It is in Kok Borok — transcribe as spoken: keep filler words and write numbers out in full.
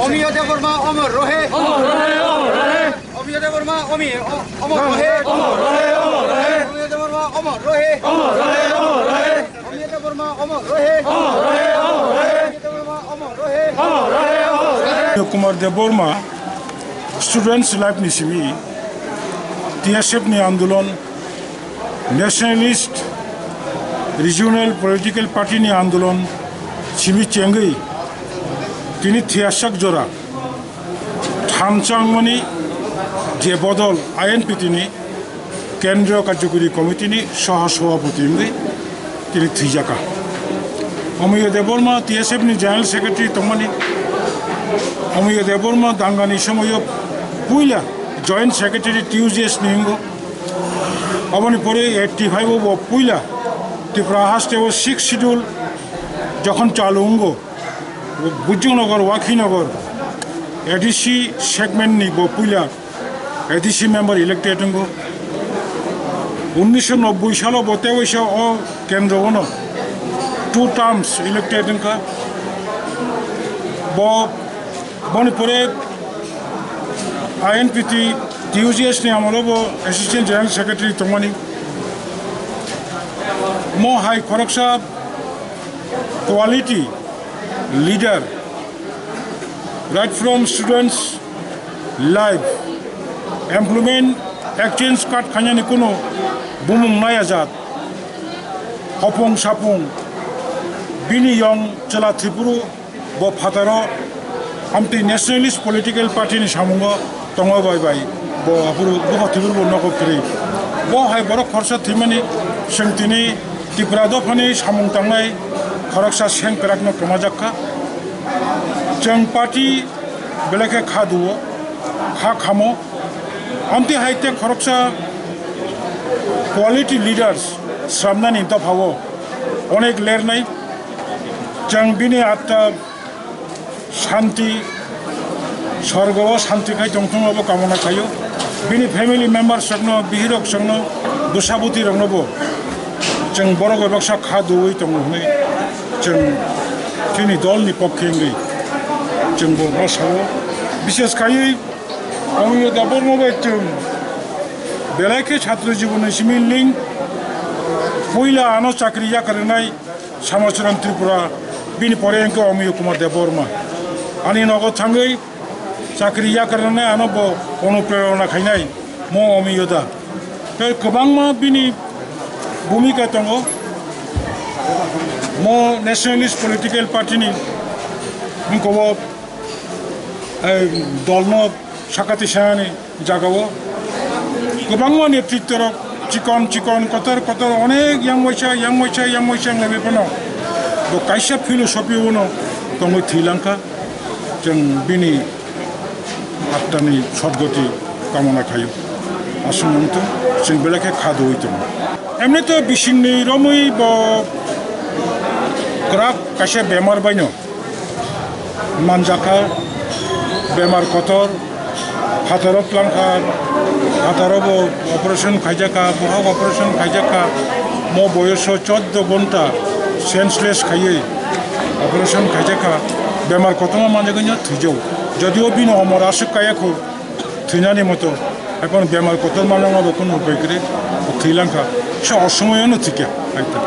Omiyo Debbarma omor rohe. Omor rohe, omor rohe. Omiyo Debbarma omi-, o-, omor rohe. Omor rohe, omor rohe. Omiyo Debbarma omor rohe. Omor rohe, omor rohe. Omiyo Debbarma omor rohe. Omor rohe, omor rohe. Omiyo Debbarma omor rohe. Omor rohe, omor rohe. Kumar Debbarma, Students Life ni simi, T S F ni andolon, Nationalist Regional Political Party ni andolon simi chengwi tini thiyasak jora thamchangmani je bodol I N P T ni Kendriya Karjokori Committee ni Soho Sobhapati wngwi tini thwijaka. Omiyo Debbarma T S F ni General Secretary tongmani. Omiyo Debbarma dangani somoyo puila Joint Secretary T U J S ni wngo. Oboni pore eighty five o bo puila Tripura haste o sixth schedule jokhon chalu wngo, Bujjongnagar, Wakhinagar A D C segment ni bo puila A D C member elected wngo. Unnisho nobboi salo bo tewaisa o kendro ono two terms elected wngkha. Bo, boni pore I N P T, T U J S ni amolo bo Assistant General Secretary tongmani. Mo hai khoroksa quality leader, right from students life, employment exchange card khainani kuno bumung naya jat, hopung sapung, bini yong chwla Tripura bo phataro amtwi Nationalist Political Party ni samungo tongo bai bai bo aphuru bukha thibur bo nogo kwrwi. Bo hai borok khoroksa thwimani chwng tini Tripura dophani samung tangnai khoroksa sengkrakno kwmajak kha. Chwng party belai khe kha duo, kha khamo. Amtwi hai tei khoroksa quality leaders sramnani dophao onek lernai. Chwng bini atta shanti, sorgo o shanti khai tongthung abo kamona khaio. Bini family members rokno, bihirok songno, bwsa bwtwi rokno bo chwng borok bai baksa kha duwi tongo hwnwi chwng chini dol ni pokhe wngwi chwng bo bwsao. Bishes khaiwi Omiyo Debbarma bai chwng belai khe chhatro jibon ni simi link puila ano chakri yakarnai Samacharan Tripura, bini pore wngkha Omiyo Kumar Debbarma. Ani nogo thangwi chakri yakarnai ano bo onuprerona khainai mo Omiyo da. Tei kwbangma bini bhumika tongo. Mo Nationalist Political Party ni wngkha o, eh, dolno sakati sanani jagao kwbangma netrittorok chikon chikon kotor kotor onek yang waisa, yang waisa, yang waisa wnglaibwi phano bo kaisa philosophy-o no tongwi thwi langkha. Chwng bini attani sodgoti kamona khaio. Aswk wngtong, chwng belai khe kha duwi tongo. Emni to bisingni romwi bo kwrak kaisa bemar baino manjakha, bemar kotor, phataro tlangkha, phataro bo operation khaijakha, bohok operation khaijakha, mo boyoso choddo ghonta senseless khaiwi operation khaijakha, bemar kotorma manjagwino thwijao. Jodio bini omor aswk kaya kho thwinani moto, ekhon bemar kotorma nangma bo kheno upai kwrwi thwi langkha, se osomoyono thwikha, hai ta.